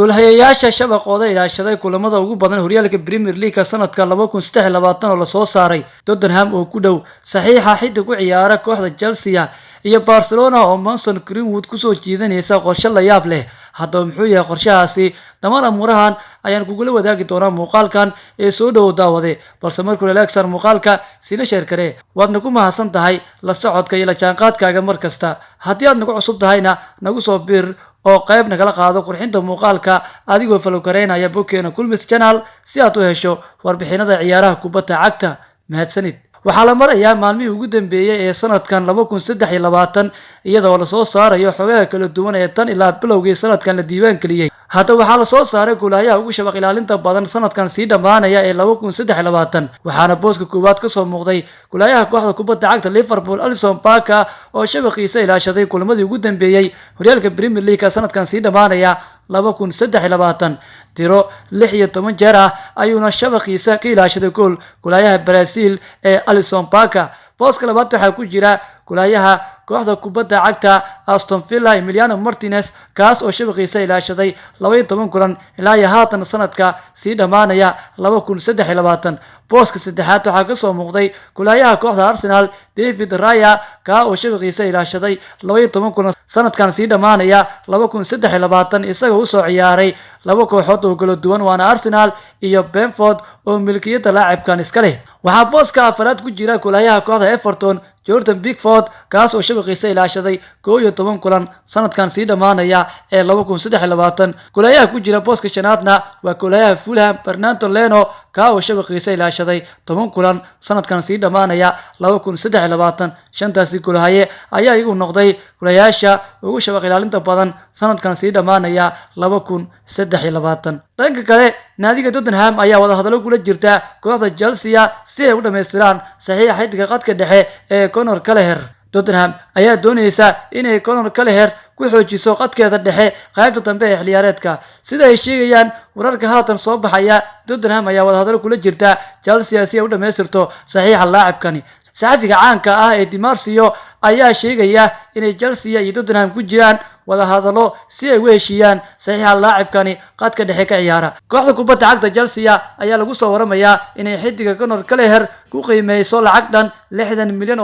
Goolhayayaasha shabaqooda ilaashaday kulamada ugu badan horyaalka Premier League sanadka 2023 oo lasoo saaray, Tottenham oo ku dhow saxiixa xidig u ciyaara kooxda Chelsea, iyo Barcelona oo Mason Greenwood kusoo jiidanaysa qorshe la yaab leh. Haddaba, muxuu yahay qorshahaasi? Dhammaan amuurahan ayaan kugula wadaagi doonaa muuqaalkan ee soo dhowow, daawade. Balse markuu like saar muuqaalka, siina share garee. Waadna ku mahadsan tahay la socodka iyo la jaanqaadkaaga mar kasta. Haddii aad nagu cusub tahayna, nagu soo bir oo qayb nagala qaado qurxinta muuqaalka adigoo follow gareynaya bogkeena Kulmis Channel si aad u hesho warbixinada ciyaaraha kubadda cagta. Mahadsanid. Waxaa la marayaa maalmihii ugu dambeeyey ee sanadkan 2023, iyadoo lasoo saarayo xogaha kala duwan ee tan ilaa bilowgii sanadkan la diiwaan geliyey. Hadda waxaa lasoo saaray goolhayaha ugu shabaq ilaalinta badan sanadkan sii dhammaanaya ee 2023, waxaana booska koowaad kasoo muuqday goolhayaha kooxda kubadda cagta Liverpool, Alisson Becker, oo shabaqiisa ilaashaday kulamadii ugu dambeeyey horyaalka Premier League sanadkan sii dhammaanaya 2023. Tiro 16 jeer ah ayuuna shabaqiisa ka ilaashaday gool goolhayaha Brazil ee Alisson Becker. Booska labaad waxaa ku jira goolhayaha kooxda kubadda cagta Aston Villa, Emiliano Martinez, kaas oo shabaqiisa ilaashaday 12 kulan ilaa iyo haatan sanadka sii dhammaanaya 2023. Booska saddexaad waxaa kasoo muuqday goolhayaha kooxda Arsenal, David Raya, kaa oo shabaqiisa ilaashaday 12 kulan sanadkan sii dhammaanaya 2023, isagoo usoo ciyaaray laba kooxood oo kala duwan, waana Arsenal iyo Brentford oo milkiyadda laacibkan iska leh. Waxaa booska afaraad ku jira goolhayaha kooxda Everton, Jordan Pickford, kaas oo shabaqiisa ilaashaday 11 kulan sanadkan sii dhammaanaya ee 2023. Goolhayaha ku jira booska shanaadna waa goolhayaha Fulham, Bernd Leno, kaa oo shabaqiisa ilaashaday 10 kulan sanadkan sii dhammaanaya 2023. Shantaasi goolhaye ayaa iyagu noqday goolhayaasha ugu shabaq ilaalinta badan sanadkan sii dhammaanaya 2023. Dhanka kale, naadiga Tottenham ayaa wadahadallo kula jirta kooxda Chelsea si ay u dhammaystiraan saxiixa xidiga qadka dhexe ee Conor Gallagher. Tottenham ayaa doonaysa inay Conor Gallagher ku xoojiso qadkeeda dhexe qaybta dambe ee xilciyaareedka. Sida ay sheegayaan wararka haatan soo baxaya, Tottenham ayaa wadahadallo kula jirta Chelsea si ay u dhammaystirto saxiixa laacibkani. Saxafiga caanka ah ee Di Marzio ayaa sheegaya inay Chelsea iyo Tottenham ku jiraan wadahadallo si ay u heshiiyaan saxiixa laacibkani qadka dhexe ka ciyaara. Kooxda kubadda cagta Chelsea ayaa lagu soo waramayaa inay xidiga Conor Gallagher ku qiimeyso lacag dhan €60 milyan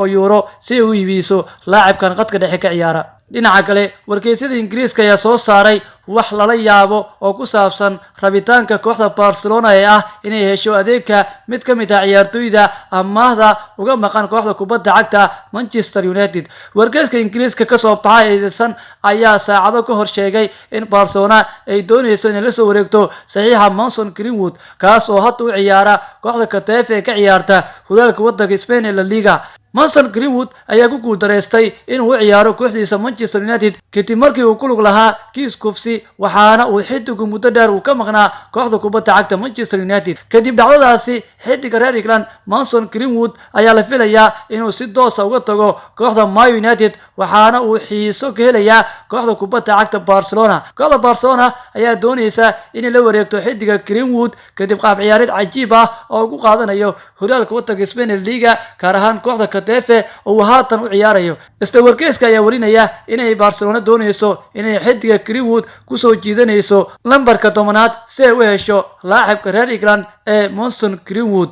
si ay u iibiso laacibkan qadka dhexe ka ciyaara. Dhinaca kale, wargeysyada Ingiriiska ayaa soo saaray wax lala yaabo oo ku saabsan rabitaanka kooxda Barcelona ee ah inay hesho adeegka mid ka mid ah ciyaartoyda amaahda uga maqan kooxda kubadda cagta Manchester United. Wargeyska Ingiriiska kasoo baxay ee Sun ayaa saacado ka hor sheegay in Barcelona ay doonayso inay la soo wareegto saxiixa Mason Greenwood, kaas oo hadda u ciyaara kooxda Getafe ee ka ciyaarta horyaalka waddanka Spain ee La Liga. Mason Greenwood ayaa ku guuldareystay inuu u ciyaaro kooxdiisa Manchester United kadib markii uu ku lug lahaa kiis kufsi, waxaana uu xidigu muddo dheer uu ka maqnaa kooxda kubadda cagta Manchester United kadib dhacdadaasi. Xidiga reer England Mason Greenwood ayaa la filayaa inuu si toosa uga tago kooxda Man United, waxaana uu xiiso ka helayaa kooxda kubadda cagta Barcelona. Kooxda Barcelona ayaa doonaysa inay la wareegto xidiga Greenwood kadib qaab ciyaareed cajiib ah oo ugu qaadanayo horyaalka waddanka Spain ee Liga, gaar ahaan kooxda Getafe oo uu haatan u ciyaarayo. Isla wargeyska ayaa warinaya inay Barcelona doonayso inay xidiga Greenwood kusoo jiidanayso lambarka 10aad si ay u hesho laacibka reer England ee Mason Greenwood.